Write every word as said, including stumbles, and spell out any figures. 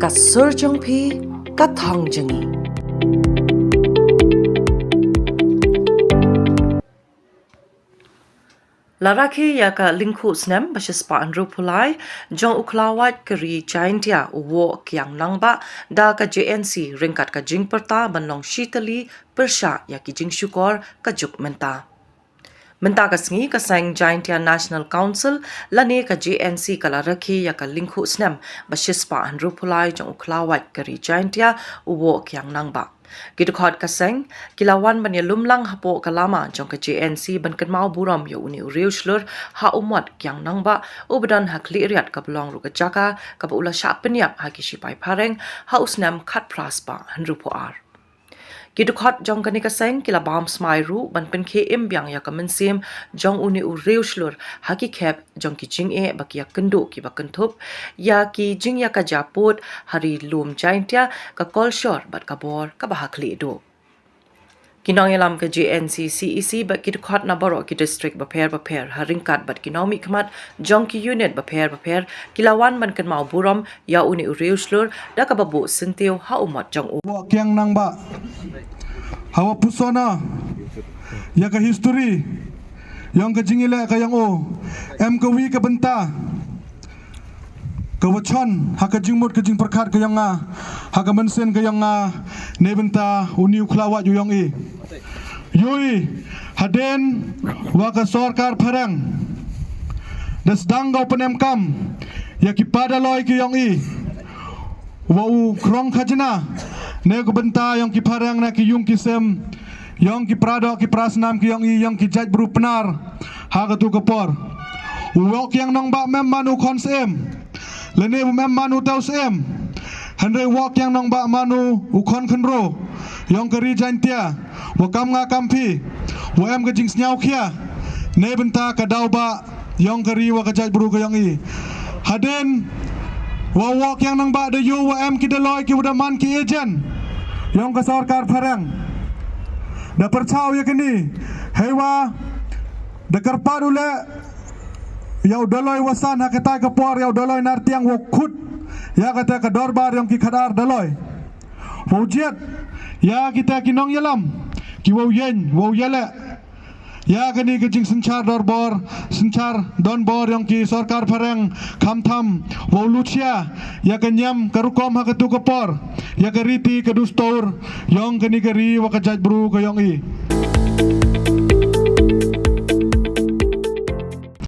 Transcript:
Ka sur jong phi, ka thong jong ngi. La rakhe ïa ka lyngkhuh snem ba shispah hynriewphew lai jong u khlawait ka ri Jaintia u Woh Kiang Nangbah da ka J N C ryngkat ka jingpyrta ban long shitylli pyrshah ïa ki jingshukor ka juk mynta. Mynta ka sngi ka seng Jaintia National Council lane ka J N C ka la rakhe ïa ka lyngkhuh snem ba shispah hynriewphew lai jong u khlawait ka ri Jaintia u Woh Kiang Nangbah. Ki dkhot ka seng ki la wan ban ïalum lang hapoh ka lama jong ka J N C ban kynmaw burom ïa une u riewshlur ha u mot Kiang Nangbah uba don ha Khliehriat kaba long ruh ka jaka kaba u la shah pynïap ha ki shipai phareng ha u snem khatphra spah hynriewphew ar. Ki dkhot jong kane ka seng ki la bam smai ruh ban pynkhie im biang ïa ka mynsiem jong une u riewshlur ha ki khep jong ki jingeh ba ki ïakynduh kiba kynthup ïa ki jingïakajia pud ha ri lum Jaintia, ka kolshor bad ka bor kaba ha khlieh duh. Ki nongïalam ka J N C C E C bad ki dkhot na baroh ki district bapher bapher ha ryngkat bad ki nongmihkhmat jong ki unit bapher bapher ki la wan ban kynmaw burom ïa une u riewshlur da kaba buh syntiew ha u mot jong u. Woh Kiang Nangbah, hawa pyrshah na ïa ka history ïong ka jingïaleh ka ïong u, em kawi ka bynta ka wa chon ha ka jingmut ka jingpyrkhat ka ïong nga, ha ka mynsiem ka ïong nga, ne bynta une u khlawait u ïong i. Ïohi hadien wa ka sorkar phareng da sdang ka u pynemkam ïa ki para daloi ki ïong i, wa u krong khajna ne ka bynta ïong ki phareng na ki ïung ki sem ïong ki para doh ki para snam ki ïong i, ïong ki jaitbru Pnar ha katu ka por. U Woh Kiang Nangbah mem man u khon syiem lane mem man u taw syiem, hynrei Woh Kiang Nangbah man u u khon khynroo ïong ka ri Jaintia, wa kam nga kam phi, wa em ka jingsngewkhia ne bynta ka daw ba ïong ka ri wa ka jaitbru ka ïong i. Hadien wa u Woh Kiang Nangbah da ïoh wa em ki daloi ki wa da man ki agent ïong ka sorkar phareng, da pyrchah u ïa kane, heiwa da kyrpad u leh ïa u daloi wa san ha katai ka por, ïa u daloi Nartiang wa khut ïa kata ka dorbar ïong ki khadar daloi. Wa u jied ïa kita ki nongïalam ki wa u ïeng wa u ïaleh ïa kane ka jingsynshar dorbar, synshar donbor ïong ki sorkar phareng, khamtam wa u luchia ïa ka niam ka rukom ha katu ka por, ïa ka riti ka dustur ïong kane ka ri wa ka jaitbru ka ïong i.